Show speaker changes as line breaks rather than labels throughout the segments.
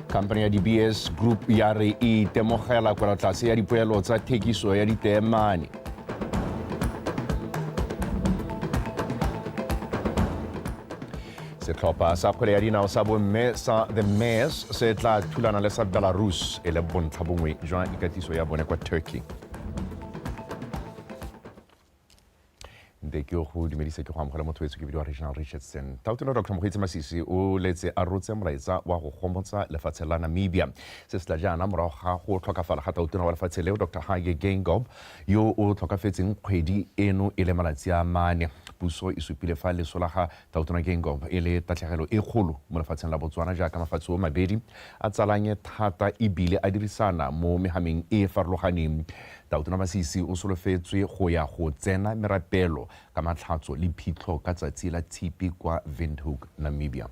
Company ya DBS Group ya re e itemogela kwelotlase ya dipoelo tsa thekiso ya diteemane. Setlhopha sa kgwele ya dinao sa bomme sa The Mares se tla thulana le sa Belarus e le bontlha bongwe jwa ikatiso ya bone kwa Turkey. Nte ke go dumedise, ke go amogela motho wetso. Ke bidiwa Regional Richardson. Tautona Dr Mokgweetsi Masisi o letse a rotse molaetsa wa go gomotsa lefatshe la Namibia. Se se tla jaana morago ga go tlhokafala ga tautona wa lefatshe leo, Dr Hage Geingob, yo o tlhokafetseng kgwedi eno e le malatsi a 4. Puso e supile fa leso la ga tautona Geingob e le tatlhegelo e kgolo mo lefatsheng la Botswana, jaaka mafatshe o mabedi a tsalanye thata ebile a dirisana mo mehameng e e farologaneng. Tautona Masisi o solofetswe go ya go tsena merapelo ka matlhatso le phitlho ka tsatsi la Tshipi kwa Windhoek, Namibia.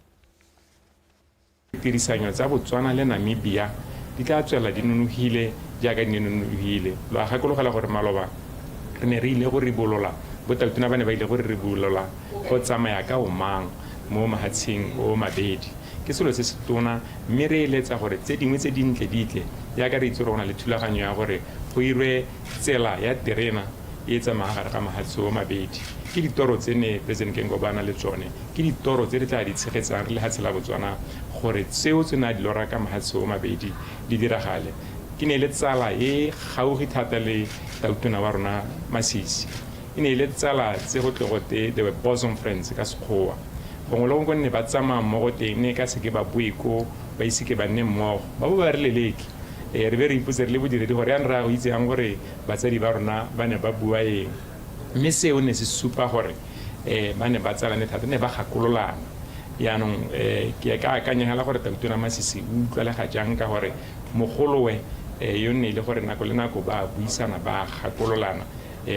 Ditirisanyo tsa Botswana le Namibia di tla tswelela di nonogile jaaka di ne nonogile. Lo a gakologelwa gore maloba re ne re ile go ribolola, botautona ba ne ba ile go re ribolola go tsamaya ka omang mo mahatsheng o mabedi. Ke selo se se tona mme re eletsa gore tse dingwe tse dintle di tle, jaaka re itse gore go na le thulaganyo ya gore go irwe tsela ya terena e e tsamayang gare ga mahatshe o mabedi. Ke ditoro tse ne President Geingob a na le tsone, ke ditoro tse re tla di tshegetsang re lehatshe la Botswana gore tseo tse ne a di lora ka mahatshe o mabedi di diragale. Ke ne e le tsala e gaufi thata le tautona wa rona Masisi. E ne e le tsala tse go tle gote they were bosom friends ka Sekgowa. Gongwe le gongwe ko nne ba tsamaya mmogo teng, ne ka seke ba boe ko ba ise ke ba nne mmogo, ba bo ba re leleke. Re be re ipotse re le bodiredi gore yang re a go itse yang gore batsadi ba rona ba ne ba bua eng. Mme seo ne se supa gore ba ne ba tsalane thata, ne ba gakololana. Jaanong ke ka akanya hela gore Tautona Masisi o utlwalega jang ka gore mogolowe yo nne e le gore nako le nako ba buisana, ba gakololana,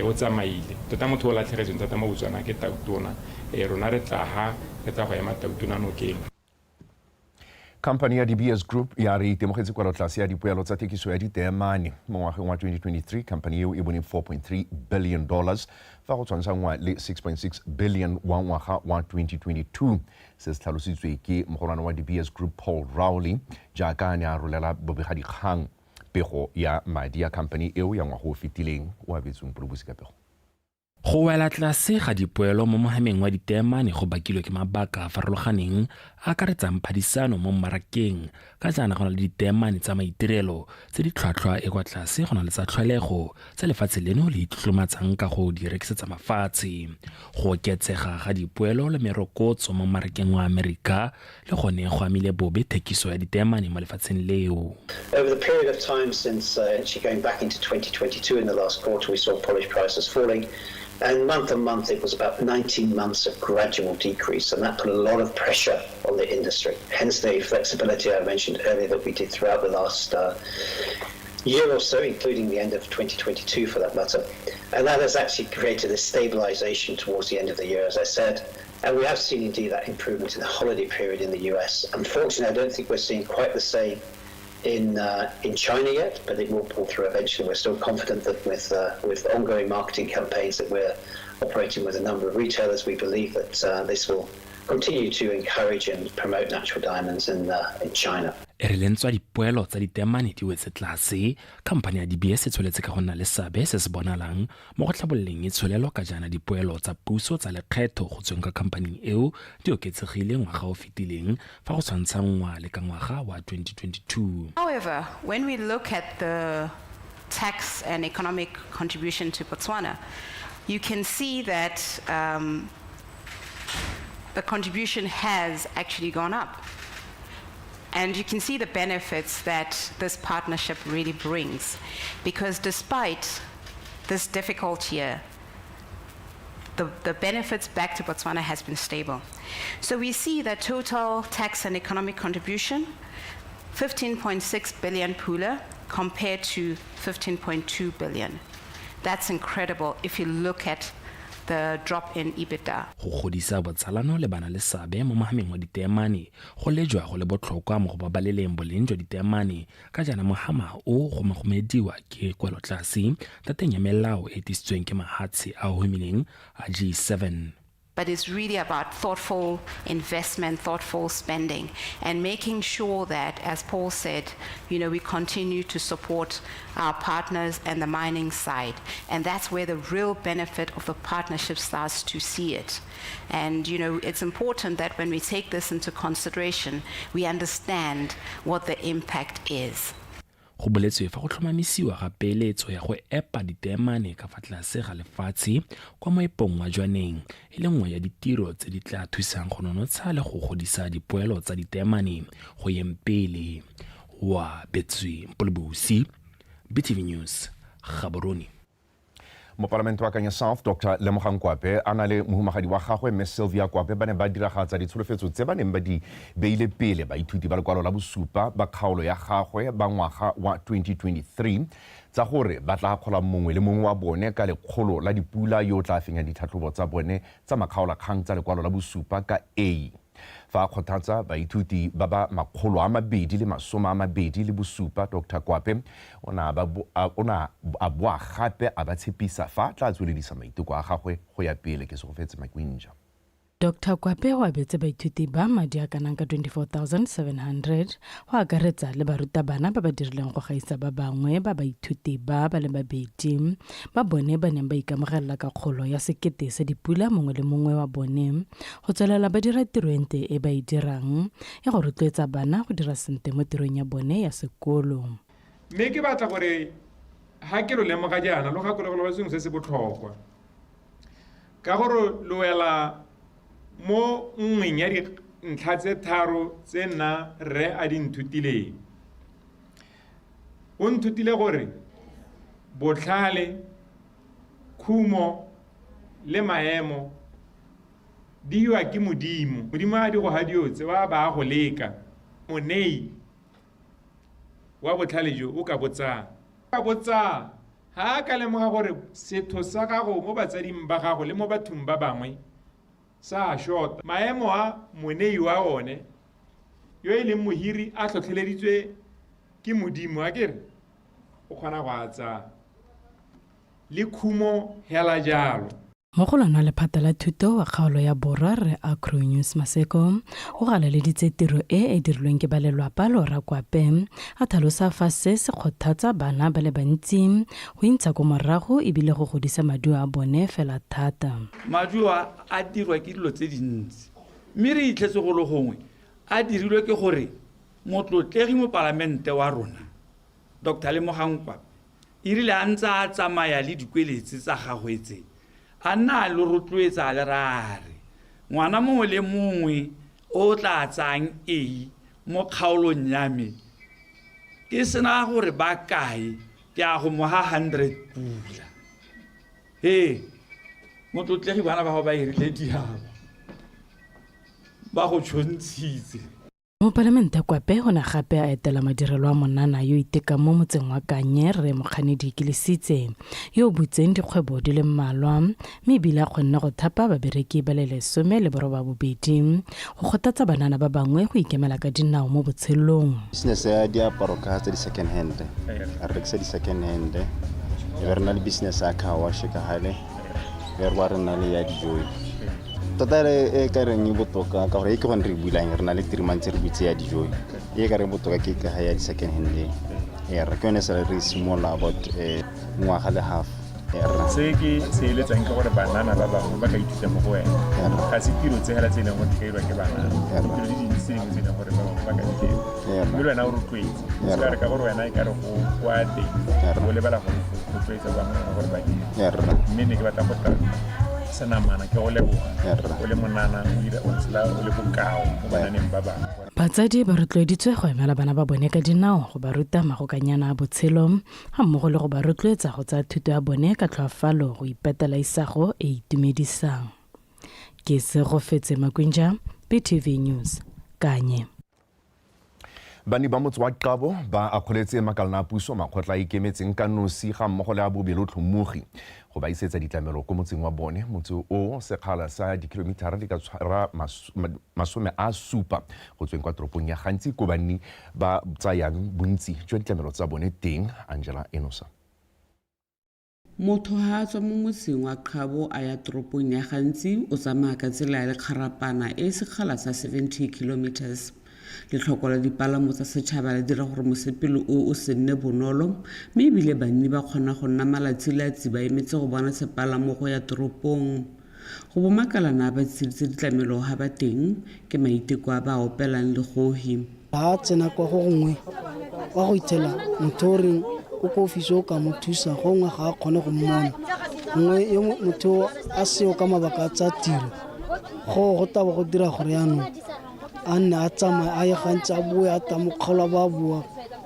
o tsamaile. Tota motho o latlhegetsweng thata mo Botswana ke Tautona. Rona re tla ha re tla go ema Tautona nokeng.
Company ya DBS Group ya re itemogetse kwelotlase ya dipoelo tsa thekiso ya diteemane mo ngwageng wa 2023. Company eo e bone $4.3 billion fa go tshwantshanngwa le 6.6 billion wa ngwaga wa 2022. Se se tlhalositswe ke mogolwane wa DBS Group, Paul Rowley, jaaka a ne a rolela bobegadikgang pego ya madi ya company eo ya ngwaga o fetileng. O abetsweng Polobusi ka pego.
Go wela tlase ga dipoelo mo mohameng wa diteemane go bakilwe ke mabaka a farologaneng a akaretsang phadisano mo mmarakeng, ka jaana go na le diteemane tsa maitirelo tse di tlhwatlhwa e kwa tlase go na le tsa tlholego tse lefatshe leno le itlotlomatsang ka go di rekisetsa mafatshe. Go oketsega ga dipoelo le merokotso mo mmarakeng wa Amerika le gone go amile bobe thekiso ya diteemane mo lefatsheng leo.
Over the period of time since actually going back into 2022, in the last quarter we saw polish prices falling, and month on month it was about 19 months of gradual decrease, and that put a lot of pressure on the industry. Hence the flexibility I mentioned earlier that we did throughout the last year or so, including the end of 2022 for that matter. And that has actually created a stabilization towards the end of the year, as I said. And we have seen indeed that improvement in the holiday period in the US. Unfortunately, I don't think we're seeing quite the same in China yet, but it will pull through eventually. We're still confident that with ongoing marketing campaigns that we're operating with a number of retailers, we believe that this will continue to encourage and promote natural diamonds in China.
E re lentswa dipoelo tsa diteemane di wetse tlase, khamphane ya DBS e tsweletse ka go nna le seabe se se bonalang mo go tlhabololeng itsholelo, ka jaana dipoelo tsa puso tsa lekgetho go tsweng ka khamphaning eo di oketsegile ngwaga o fetileng fa go tshwantshanngwa le ka ngwaga wa 2022.
However, when we look at the tax and economic contribution to Botswana, you can see that the contribution has actually gone up. And you can see the benefits that this partnership really brings. Because despite this difficult year, the benefits back to Botswana has been stable. So we see that total tax and economic contribution, 15.6 billion pula compared to 15.2 billion. That's incredible if you look at the drop in EBITDA.
Go godisa botsalano le bana le seabe mo mohameng wa diteemane go lejwa go le botlhokwa mo go babaleleng boleng jwa diteemane ka jaana mohama o gomagomediwa ke kwelotlase tateng ya melao e e tisitsweng ke mahatshe a humileng a G7.
But it's really about thoughtful investment, thoughtful spending, and making sure that, as Paul said, we continue to support our partners and the mining side. And that's where the real benefit of the partnership starts to see it. And, it's important that when we take this into consideration, we understand what the impact is.
Go boletswe fa go tlhomamisiwa ga peeletso ya go epa diteemane ka fa tlase ga lefatshe kwa moepong wa Jwaneng e le nngwe ya ditiro tse di tla thusang go nonotsha le go godisa dipoelo tsa diteemane go yeng pele. Wa Betswe Mpolobosi, BTV News, Gaborone.
Mopalamente wa Kanye South, Dr Lemogang Kwape, a na le mohumagadi wa gagwe Mme Sylvia Kwape, ba ne ba diragatsa ditsholofetso tse ba neng ba di beile pele baithuti ba lekwalo la bosupa ba kgaolo ya gagwe ba ngwaga wa 2023 tsa gore ba tla kgola mongwe le mongwe wa bone ka lekgolo la dipula yo o tla fenyang ditlhatlhobo tsa bone tsa makgaolakgang tsa lekwalo la bosupa ka A. Fa a kgothatsa baithuti ba ba 227, Dr Kwape o ne a boa gape a ba tshepisa fa a tla tsweledisa maiteko a gagwe go ya pele. Ke Segofetse Makwinja.
Dr Kwape o abetse baithuti ba madi a kanang ka 24,700 go akaretsa le barutabana ba ba dirileng go gaisa ba bangwe ba baithuti ba ba le babedi ba bone ba neng ba ikamogelela ka kgolo ya 1000 sa dipula mongwe le mongwe wa bone go tswelela ba dira tiro e ntle e ba e dirang ya go rotloetsa bana go dira sentle mo tirong ya bone ya sekolo.
Mme ke batla gore ha ke lo lemoga jaana lo gakologelwa sengwe se se botlhokwa ka gore lo wela mo nngweng ya dintlha tse tharo tse nna rre a di nthutileng. O nthutile gore botlhale, khumo le maemo di iwa ke Modimo. Modimo a di go hadiotse wa ba go leka. Monei wa botlhale jo o ka botsang. Ka botsang ha ka lemoga gore setho sa gago mo batsading ba gago le mo bathong ba bangwe sa short. Maemo a monei wa one yo e leng mohiri a tlhotlheleditswe ke Modimo, a kere o kgona go a tsaya le khumo hela jalo.
Mogolwane wa lephata la thuto wa kgaolo ya Borwa Rre Acronius Maseko o galaleditse tiro e e dirilweng ke ba lelwapa Lora Kwape, a tlhalosa fa se se kgothatsa bana ba le bantsi go intsha ko morago ebile go godisa maduo a bone fela thata.
Maduo a dirwa ke dilo tse dintsi, mme re itlhetse go le gongwe a dirilwe ke gore motlotlegi mopalamente wa rona Dr Lemogang Kwape e rile a ntse a tsamaya le dikweletse tsa gagwe tse a nna a le rotloetsa le rare ngwana mongwe le mongwe o tla tsayang A mo kgaolong ya me ke sena gore ba kae ke a go moga 100 pula. He motlotlegi bana ba gago ba irile diabo ba go tšhontshitse.
Mopalamente Kwape o ne gape a etela madirelo a monana yo itekang mo motseng wa Kanye Rre Mokganedi Kelesitse yo o butseng dikgwebo di le mmalwa mme ebile a kgonne go thapa babereki ba le 18 go kgothatsa banana ba bangwe go ikemela ka dinao mo botshelong.
Business ya diaparo ka tsa di-second hand, re rekisa di-second hand, e be re na le business ya car wash ka gale, e re ba re na le ya dijo. Tota e ka reng e botoka ka gore e ke gone re bulang re na le 3 months re butse ya dijo, e ka reng botoka ke ka ya di-second hand e. Re ke yone sale re simolola about ngwaga le half.
Se ke se eletsang ke gore banana ba bangwe ba ka ithuta mo go wena. Ga se tiro tse hela tse e leng gore di ka dirwa ke banana, ditiro di dintsi tse dingwe tse e leng gore ba bangwe ba ka di dira. Mme le wena o rotloetse, se ka re ka gore wena e ka re go kwa teng o lebala go rotloetsa ba bangwe gore ba dire. Mme ne ke batla go tla senamana ke go leboga o le monana o dira o tshela o le bokao mo bananeng ba bangwe.
Batsadi ba rotloeditswe go emela bana ba bone ka dinao go ba ruta magokanyana a botshelo ga mmogo le go ba rotloetsa go tsaya thuto ya bone ka tlhoafalo go ipetela isago e itumedisang. Ke Segofetse Makwinja, BTV News, Kanye.
Banni ba motse wa Qabo ba akgoletse makalana a puso, makgotla a ikemetseng ka nosi ga mmogo le a bobelotlhomogi go ba isetsa ditlamelo ko motseng wa bone. Motse o sekgala sa dikilomithara di ka tshwara 70 go tsweng kwa toropong ya Gantsi ko banni ba tsayang bontsi jwa ditlamelo tsa bone teng. Angela Enosa.
Motho ha a tswa mo motseng wa Qabo a ya toropong ya Gantsi o tsamaya ka tsela ya lekgarapana e sekgala sa 70 kilometers. Letlhoko la dipalamo tsa setšhaba le dira gore mosepele o o se nne bonolo, mme ebile banni ba kgona go nna malatsi-latsi ba emetse go bona sepalamo go ya toropong. Go bo makalana a ba tsheditse ditlamelo ha ba teng ke maiteko a ba opelang legohi.
Ba tsena kwa go gongwe wa go ithela motho o reng o ko ofisi o ka mo thusa, gongwe ga a kgone go mmona, gongwe yo motho a seo ka mabaka a tsa tiro, go tabo go dira gore yaanong a nne a tsamaye a ye gantsi a boe a tla mo kgaolo ba boa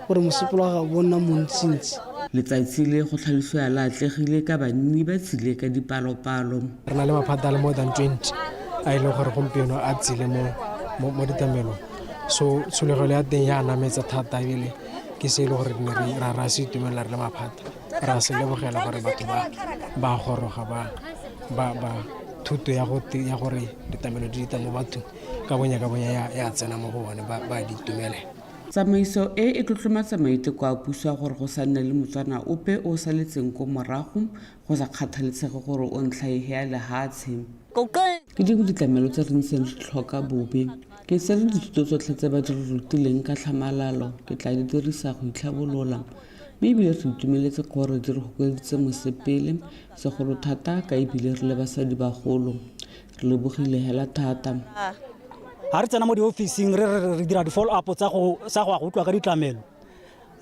gore mosepele wa gagwe bo nna montsintsi.
Letsatsi le go tlhalosiwa la atlegile ka banni ba tsile ka dipalopalo.
Re na le maphata a le more than 20 a e leng gore gompieno a tsile mo ditamelong, so tshologelo ya teng ya nametsa thata ebile ke se e le gore ne ra se itumelela re le maphata, ra se lebogela gore batho ba goroga ba thuto ya gore ditamelo di ditla mo bathong ka bonya ya tsena mo go bone ba di itumelela.
Tsamaiso e e tlotlomatsa maiteko a puso a gore go sa nne le Motswana ope o saletseng ko morago go sa kgathalesege gore o ntlha ehe ya lehatshe. Ke dingwe ditlamelo tse re ntseng re tlhoka bobe. Ke tsere dithuto tsotlhe tse ba di re rutileng ka tlhamalalo, ke tla di dirisa go itlhabolola. Mme ebile re itumeletse gore di re gokeleditse mosepele, segolo thata ka ebile re le basadi bagolo. Re lebogile hela thata.
Ha re tsena mo diofising re dira di-follow up tsa go ya go utlwa ka ditlamelo,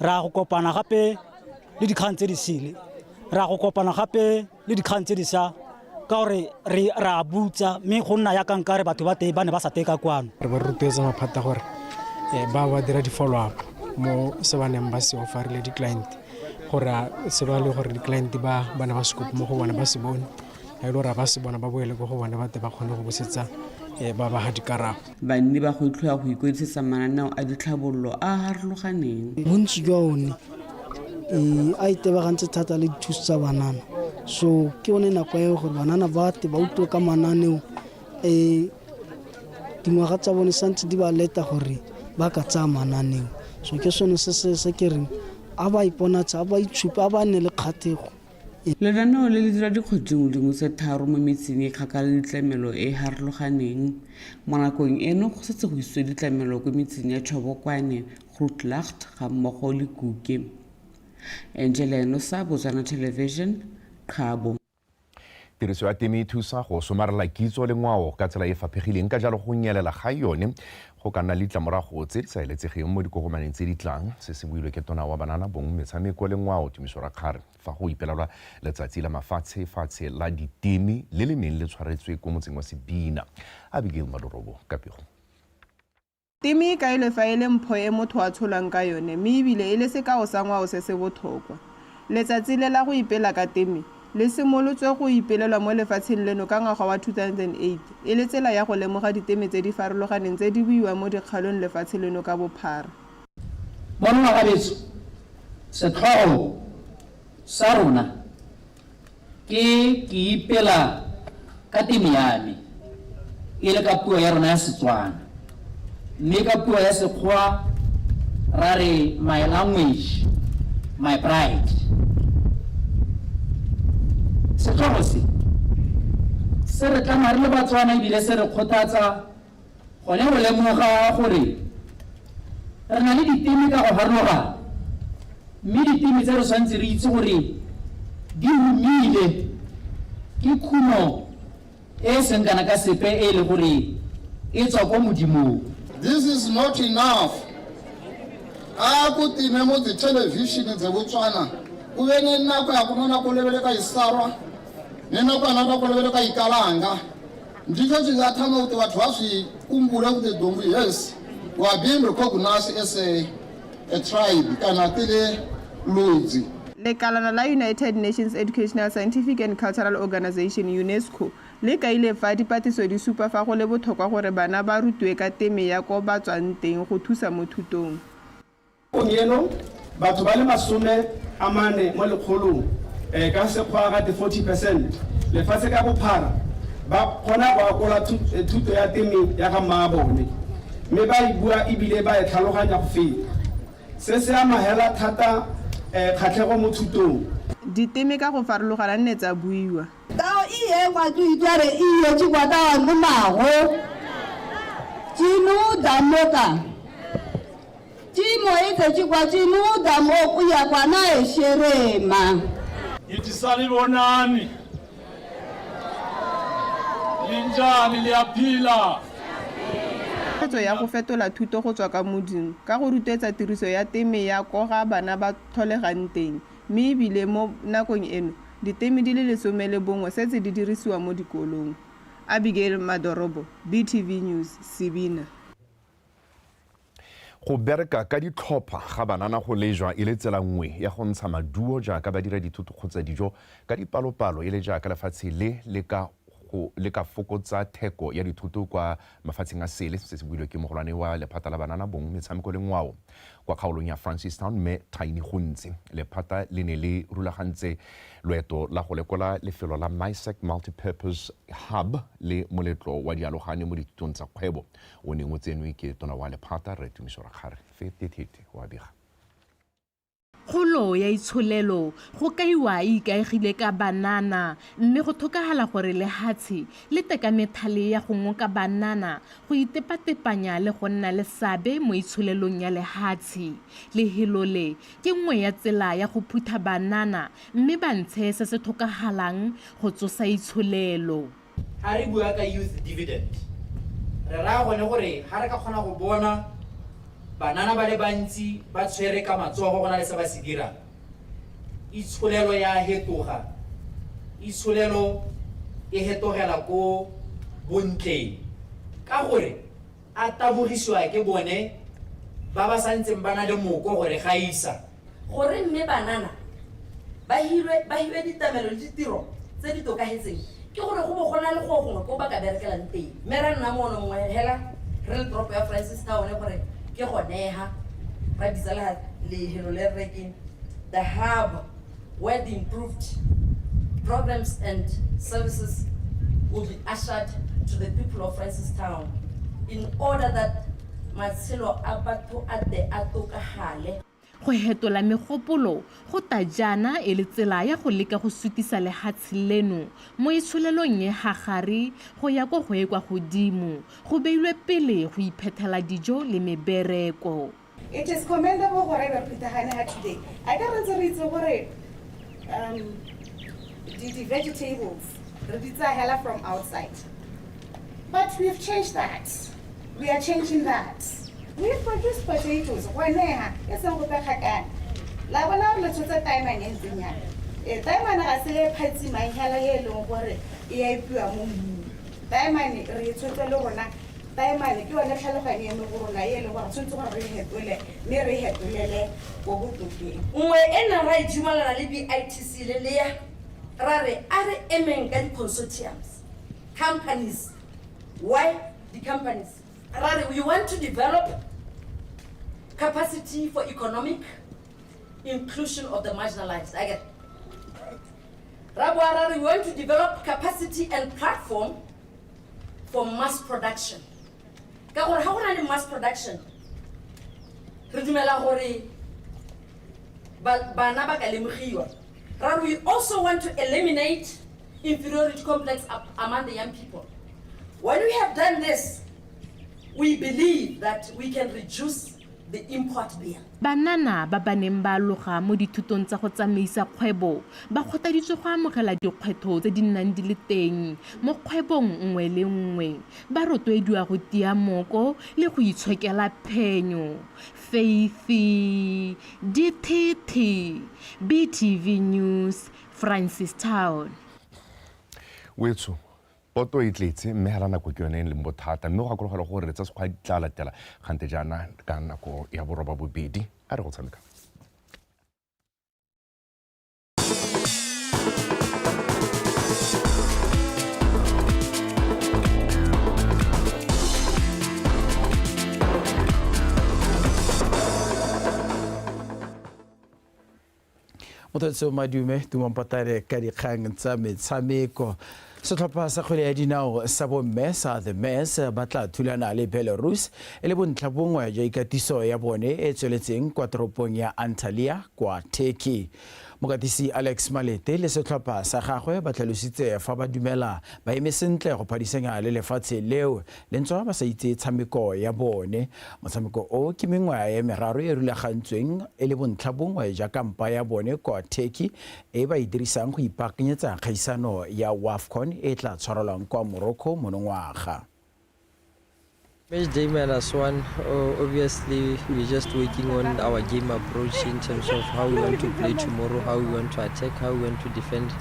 ra go kopana gape le dikgang tse di sele, ra go kopana gape le dikgang tse di sa ka gore re a butsa, mme go nna ya kankare batho ba teng ba ne ba sa teka kwano.
Re ba rotloetsa maphata gore ba dira di-follow up mo se ba neng ba se offerile di-client, gore se ba le gore di-client ba ne ba se kope mo go bone ba se bone, e le gore ba se bona ba boele ko go bone ba te ba kgone go busetsa ba ba ga dikarabo.
Banni ba go itlhoya go ikwadisetsa mananeo a ditlhabololo a a harologaneng.
Bontsi jwa one a itebagantse thata le dithuso tsa banana, so ke yone nako ya gore banana ba te ba utlwe ka mananeo, dingwaga tsa bone santse di ba leta gore ba ka tsaya mananeo. So ke sone se ke reng a ba iponatsa, a ba itshupe, a ba nne le kgathego.
Lenaneo le le dira dikgwedi dingwe tse 3 mo metseng e kgakala le ditlamelo e e harologaneng. Mo nakong eno go setse go isitswe ditlamelo ko metseng ya Tshobokwane, Grootlacht ga mmogo le Kuke. Angela Enosa, Botswana Television, Qabo.
Tiriso ya teme e thusa go somarela kitso le ngwao ka tsela e faphegileng, ka jalo go nyelela ga yone go ka nna le ditlamorago tse di sa eletsegeng mo dikokomaneng tse di tlang. Se se builwe ke tona wa banana, bong, metshameko le ngwao Tumiso Rakgare fa go ipelelwa letsatsi la mafatshe-fatshe la diteme le le neng le tshwaretswe ko motseng wa Sebina. Abigail Malorobo ka pego.
Teme e kailwe fa e le mpho e motho a tsholwang ka yone, mme ebile e le sekao sa ngwao se se botlhokwa. Letsatsi le la go ipela ka teme le simolotswe go ipelelwa mo lefatsheng leno ka ngwaga wa 2008 e le tsela ya go lemoga diteme tse di farologaneng tse di buiwang mo dikgaolong lefatshe leno ka bophara.
Monna wa betso, setlhogo sa rona ke ipela ka teme ya me e le ka puo ya rona ya Setswana, mme ka puo ya Sekgowa ra re my language, my pride. Setlhogo se re tlama re le Batswana ebile se re kgothatsa gone go lemoga gore re na le diteme ka go harologana, mme diteme tse re tshwanetse re itse gore di humile ke khumo e seng kana ka sepe e le gore e tswa ko Modimong.
This is not enough. A ku time mo di-television tse Botswana ku ve ni nako ya ku nona ku lebeleka isarwa ni nako ya nona ku lebeleka ikalanga. Ndicho tshi nga thama kuti batho ba swi kumbule kuti dombu, yes, we are being recognized as a tribe kana tile lodzi.
Lekalana la United Nations Educational, Scientific and Cultural Organization, UNESCO, le kaile fa dipatlisiso di supa fa go le botlhokwa gore bana ba rutiwe ka teme ya ko ba tswang teng go thusa mo thutong.
Nakong eno, batho ba le 40 mo lekgolong, ka sekgwa ga 40 percent, lefatshe ka bophara ba kgona go akola thuto ya teme ya ga mmaabone, mme ba e bua ebile ba e tlhaloganya go feta. Se se ama hela thata kgatlhego mo thutong.
Diteme ka go farologana nne tsa buiwa.
Tao iye kwa tu itware iye chikwa tawa ngumago. Chinu damoka. Chimo ite chikwa chinu damoku ya kwa nae sherema.
Iti salibonani. Linjani liyaphila.
Tshwetso ya go fetola thuto go tswa ka moding ka go rotloetsa tiriso ya teme ya ko ga bana ba tlholegang teng, mme ebile mo nakong eno diteme di le 11 setse di dirisiwa mo dikolong. Abigail Madorobo, BTV News, Sebina.
Go bereka ka ditlhopha ga banana go lejwa e le tsela nngwe ya go ntsha maduo jaaka ba dira dithoto kgotsa dijo ka dipalopalo e le jaaka lefatshe le le ka go le ka fokotsa theko ya dithoto kwa mafatsheng a sele. Se se builwe ke mogolwane wa lephata la banana bong metshameko le ngwao kwa kgaolong ya Francistown, mme Tiny Gontse. Lephata le ne le rulagantse loeto la go lekola lefelo la MISAC Multipurpose Hub le moletlo wa dialogane mo dithutong tsa kgwebo o neng o tsenwe ke tona wa lephata Rre Tumiso Rakgare. Fetethete wa bega.
Kgolo ya itsholelo go kaiwa e ikaegile ka banana, mme go tlhokagala gore lehatshe le teka methale ya go ngoka banana go itepatepanya le go nna le seabe mo itsholelong ya lehatshe. Lehelo le ke nngwe ya tsela ya go phutha banana mme ba ntshe se se tlhokagalang go tsosa itsholelo.
Ha re bua ka youth dividend, re raya gone gore ha re ka kgona go bona banana ba le bantsi ba tshwere ka matsogo go na le se ba se dirang, itsholelo ya hetoga, itsholelo e hetogela ko bontleng ka gore a tabogisiwa ke bone ba ba santseng ba na le moko gore gaisa.
Gore mme banana ba hirwe ditamelo le ditiro tse di tokahetseng ke gore go bo go na le go gongwe ko ba ka berekelang teng. Mme ra nna mono mongwe hela re le toropo ya Francistown gore ke goneha ra bitsa lehelo le re ke the hub where the improved programs and services will be ushered to the people of Francistown in order that matshelo a batho a te a tokahale.
Go hetola megopolo go ta jaana e le tsela ya go leka go sutisa lehatshe leno mo itsholelong e gagare go ya ko go e kwa godimo, go beilwe pele go iphethela dijo le mebereko.
It is commendable gore re phuthagane ha today. A ka re ntse re itse gore, di vegetables re di tsaya hela from outside. But we've changed that. We are changing that. We produce potatoes. Gone ha, e seng gope kgakala. La bona gore le tshotse taemane e ntseng jang. Taemane ga se e phatsimang hela e leng gore e a ipiwa mo mmung. Taemane re e tshotse le rona. Taemane ke yone tlhaloganyo e mo go rona e leng gore tshwanetse gore re e hetole, mme re e hetolele ko botokeng.
Nngwe e neng ra e dumelana le BITC le LEA, ra re a re emeng ka di-consortiums, companies. Why the companies? Ra re we want to develop capacity for economic inclusion of the marginalized. I get. Ra boa ra re we want to develop capacity and platform for mass production. Ka gore ha go na le mass production, re dumela gore bana ba ka lemogiwa. Ra re we also want to eliminate inferiority complex among the young people. When we have done this, we believe that we can reduce the import bill.
Banana ba ba neng ba aloga mo dithutong tsa go tsamaisa kgwebo ba kgothaditswe go amogela dikgwetlho tse di nnang di le teng mo kgwebong nngwe le nngwe. Ba rotloediwa go tia moko le go itshokela phenyo. Faith Dithethe, BTV News, Francistown.
Wetso, poto e tletse mme hela nako ke yone e leng bothata, mme go gakologelwa gore tsa sekgwa di tla latela gante jaana ka nako ya 8:30. A re go tshameka.
Motho madume tumampatane ka dikgang tsa metshameko. Setlhopha sa kgwele ya dinao sa bomme sa The Mess ba tla thulana le Belarus e le bontlha bongwe jwa ikatiso ya bone e tsweletseng kwa toropong ya Antalya kwa Turkey. Mokatisi Alex Malete le setlhopha sa gagwe ba tlhalositse fa ba dumela ba eme sentle go phadisanya le lefatshe leo le ntswa ba sa itse tshameko ya bone. Motshameko o ke mengwe ya meraro e rulagantsweng e le bontlha bongwe jwa kampa ya bone kwa Turkey e ba e dirisang go ipaakanyetsa kgaisano ya WAFCON e tla tshwarelwang kwa Morocco monongwaga.
Match day minus one, obviously we're just working on our game approach in terms of how we want to play tomorrow, how we want to attack, how we want to defend,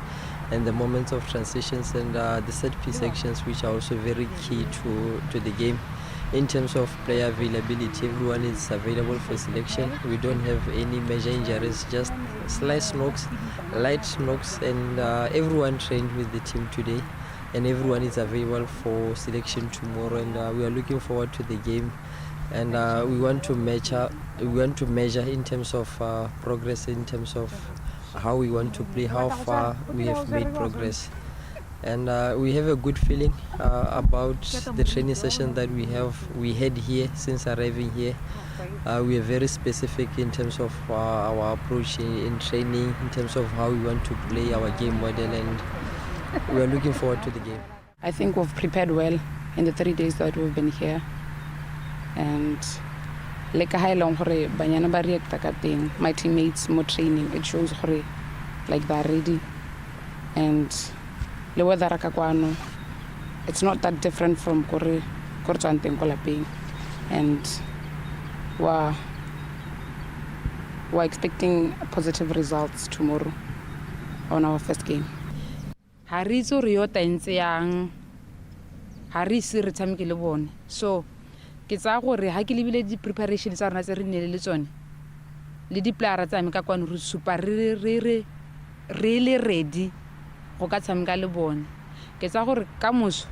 and the moments of transitions and the set piece actions, which are also very key to the game. In terms of player availability, everyone is available for selection. We don't have any major injuries, just slight knocks, light knocks, and everyone trained with the team today. And everyone is available for selection tomorrow, and we are looking forward to the game, and we want to measure in terms of progress, in terms of how we want to play, how far we have made progress, and we have a good feeling about the training session that we had here since arriving here. We are very specific in terms of our approach in training, in terms of how we want to play our game model, and we are looking forward to the game.
I think we've prepared well in the 3 days that we've been here. And like ha e leng gore banyana ba reacta ka teng, my teammates mo training, it shows gore like they're ready. And le weather ka kwano, it's not that different from ko re tswang teng ko lapeng. And we're expecting positive results tomorrow on our first game.
Ha re itse gore yo tentse yang, ha re ise re tshameke le bone. So ke tsaya gore ha ke lebile di-preparation tsa rona tse re nnile le tsone le di-playera tsa me ka kwano, re supa re le ready go ka tshameka le bone. Ke tsaya gore ka moso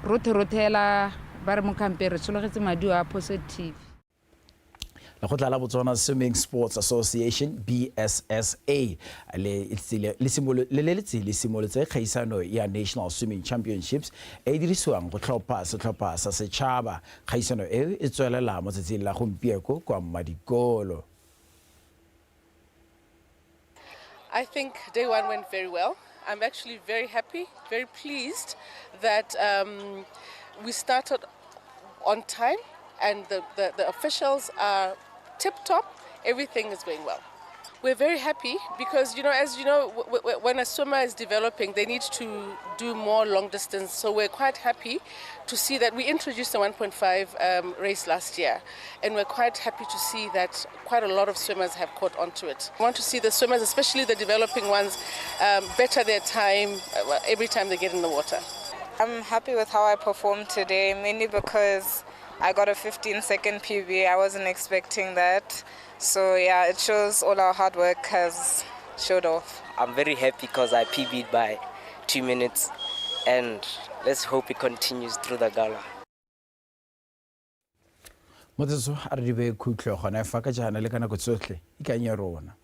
rothe rothela ba re mo kampe re tshologetse maduo a positive.
Lekgotla la Botswana Swimming Sports Association BSSA le leletse le simolotse kgaisano ya National Swimming Championships e dirisiwang go tlhopha setlhopha sa setšhaba. Kgaisano eo e tswelela mo tsatsing la gompieko kwa Mmadikolo.
I think day one went very well. I'm actually very happy, very pleased that we started on time and the officials are tip-top. Everything is going well. We're very happy because, you know, as you know, when a swimmer is developing, they need to do more long distance. So we're quite happy to see that we introduced the 1.5 race last year, and we're quite happy to see that quite a lot of swimmers have caught onto it. We want to see the swimmers, especially the developing ones, better their time every time they get in the water.
I'm happy with how I performed today, mainly because I got a 15-second PB. I wasn't expecting that. So yeah, it shows all our hard work has showed off.
I'm very happy because I PB'd by 2 minutes, and let's hope it continues through the gala.
Motsotso a re di be khutlo gona fa ka jaana le ka nako tsotlhe ikanye rona.